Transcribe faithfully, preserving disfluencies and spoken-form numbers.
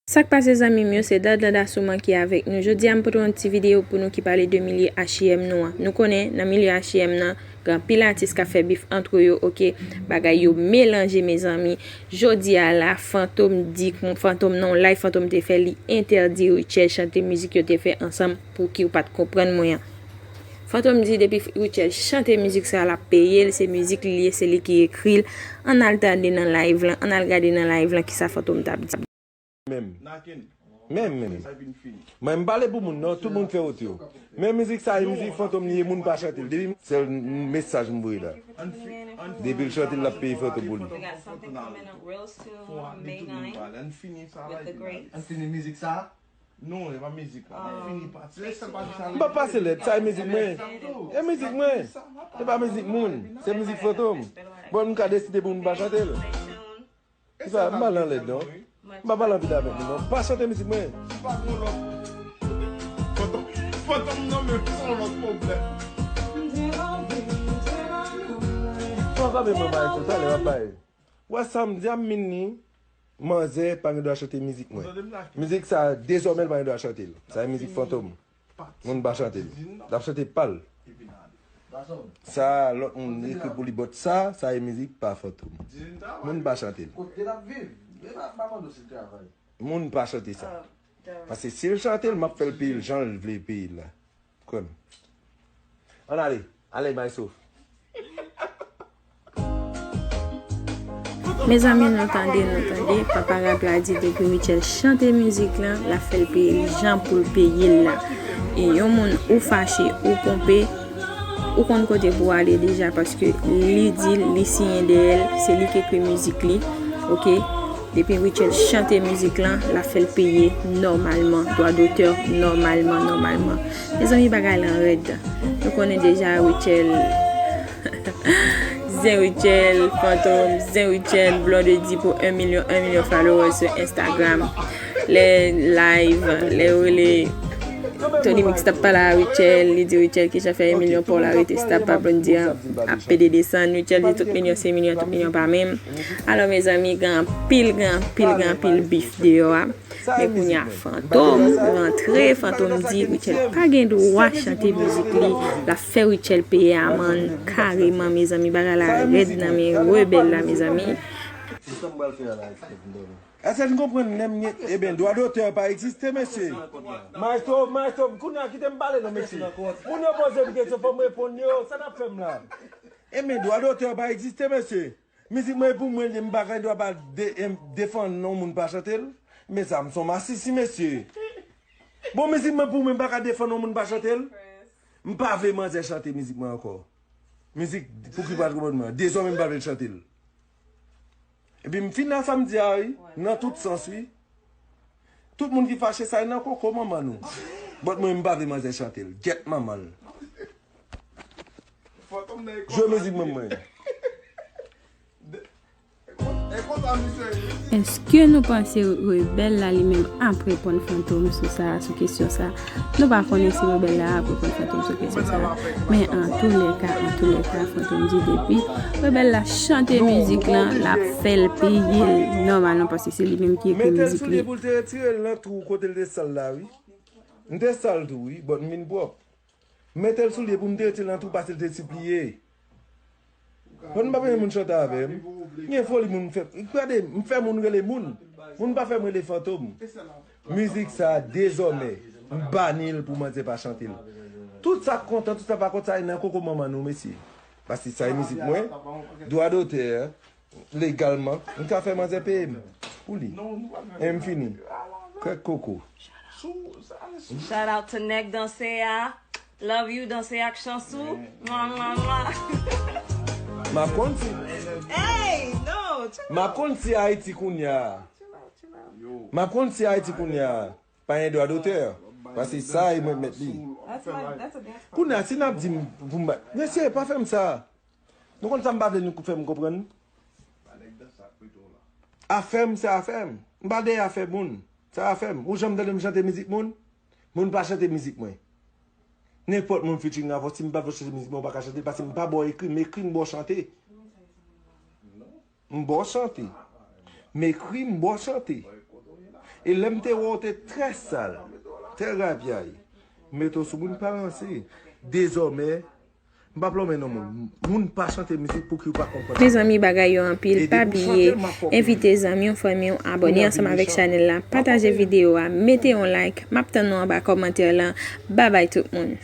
Sa k pase zanmi m yo, se Dadlanda Souman ki avèk nou. Jodi a m pote yon ti videyo pou nou ki pale de milye H I M nou an. Nou konnen nan milye H I M nan, gen anpil atis k ap fè bif antre yo, oke? Bagay yo melanje mezanmi. Jodi a la, Fantom di, Fantom nan yon live Fantom te fè, li entèdi Rutshelle chante mizik yo te fè ansanm, pouki ou pa t konprann mwen an. Fantom di depi Rutshelle chante mizik sa, l ap peye l, se mizik li ye, se li ki ekri l. Ann al tande nan live lan, ann al gade nan live lan kisa Fantom t ap di. Menm. Menm, menm. Mwen m pale pou moun non, tout moun fè wout yo. Men mizik sa, e mizik Fantom li ye, moun pa chante l. Depi sèl mesaj m voye la. Depi l chante l, l ap peye Fantom pou li. Ann fini mizik sa. M pa pase lèd, sa e mizik mwen. E mizik mwen. Se pa mizik moun. Se mizik Fantom. Bon, m ka deside pou moun pa chante l. Kisa, m pa nan lèd non. M pa pale anpil avèk nou non. Pa chante mizik mwen. Fantom nan men se yon lòt pwoblèm. Fò kanpe mwen bay toutalè w ap bay. Wè sa m di a m min ni. Manzè pa gen dwa chante mizik mwen. Mizik sa dezòmè l pa gen dwa chante l. Sa e mizik Fantom. Moun pa chante l. L ap chante pa l. Sa lòt moun ekri pou li bòt sa, sa e mizik pa Fantom. Moun pa chante l. Moun pa chante sa. Paske si l chante l, m ap fè l peye l jan l vle peye l la. Kwè m. Ann ale. Ale Maysof. Mezanmi nou tande, nou tande, papa rap la di depi Rutshelle chante mizik lan, l ap fè l peye l jan pou l peye l la. E yon moun ou fache, ou ponpe, ou konn kote pou w ale deja paske li di l, li siyen dèyè l, se li k ekri mizik li, oke? Depi Rutshelle chante mizik lan, l ap fè l peye nòmalman, dwa dotè nòmalman, nòmalman. Mezanmi bagay lan rèd. Nou konnen deja Rutshelle Zen Rutshelle, Fantom, Zen Rutshelle, Blondedy pou un million, un million followers sur Instagram. Lè live, lè yo rele Tony Mix t ap pale a Rutshelle, li di Rutshelle kijan fè un million pa w la rete stable pa Blondedy an ap pede desann. Rutshelle di tout milyon se milyon, tout milyon pa menm. Alò mezanmi, gen anpil, gen anpil, gen anpil bif deyò a. Men kounye a Fantom rantre, Fantom di Rutshelle pa gen dwa chante mizik li, l ap fè Rutshelle peye amann kareman mezanmi, bagay la rèd nan men rebèl la mezanmi. Èske n konprann lè m gen, ebyen dwa dotè pa egziste mesye. Maestro, maestro, kounye a kite m pale non mesye. Moun yo poze m kesyon fò m reponn yo, sa n ap fè m la? Ebyen dwa dotè pa egziste mesye. Mizik mwen e pou mwen li, m pa gen dwa pa defann non moun pa chante l. Men sa m se yon masisi mesye. Bon mizik mwen pou mwen m pa ka defann non moun pa chante l. M pa vle manzè chante mizik mwen ankò. Mizik pou ki pa konprann mwen an, dezòmè m pa vle l chante l. Epi m fin nan sa m di a wi, nan tout sans wi. Tout moun ki fache sa e nan koko manman nou. But mwen m pa vle manzè chante l. Gyèt manman l. Jwe mizik mwen mwen. Èske nou panse rebèl la li menm ap reponn Fantom sou sa, sou kesyon sa? Nou pa konnen si rebèl la ap reponn Fantom sou kesyon sa. Men antoulèka, antoulèka, Fantom di depi rebèl la chante mizik lan, l ap fè l peye l nòmalman paske se li menm ki ekri mizik li. Pou l te retire l nan twou kote l te sal la wi. M te sal tou wi, but m vin pwòp. M mete l sou lye pou m te retire l nan twou pase l te sipliye. Konn m pa renmen moun chante avè m. M gen foli moun m fè. Gade, m fè moun rele moun. Moun pa fè m rele Fantom. Mizik sa dezòmè m bani l pou manzè pa chante l. Tout sa k kontan, tout sa pa kontan sa e nan koko manman nou mesye. Paske sa e mizik mwen. Dwa dotè. Legalman, m ka fè manzè peye m pou li. E m fini. Krèk koko. Shout out to Nèg Danse a. Love you, danse ak chans ou. Mwa, mwa, mwa. M ap konn si. M ap konn si Ayiti kounye a. M ap konn si Ayiti kounye a. Pa gen dwa dotè. Paske sa e mwen k mèt li. Kounye a, si n ap di m pou m bay. Mesye, pa fè m sa. Nou konn sa m pa vle nou fè m konprann? Afè m se afè m. M pa dèyè afè moun. Se afè m. Ou janm tande m chante mizik moun? Moun pa chante mizik mwen. Nenpòt moun featuring avè w, si m pa vle w chante mizik mwen, ou pa ka chante l, paske m pa ba w ekri, m ekri, m ba w chante. M ba w chante. M ekri, m ba w chante. E lè m te wè w te trè sal, trè rapyay, m mete w sou moun pa ranse. Dezòmè, m p ap lonmen non moun. Moun pa chante mizik pou ki w pa konprann. Mezanmi, bagay yo anpil. Pa bliye envite zanmi w, fanmi w, abòne ansanm avèk chanèl la, pataje videyo a, mete yon like. M ap tann nou anba kòmantè lan. Babay tout moun.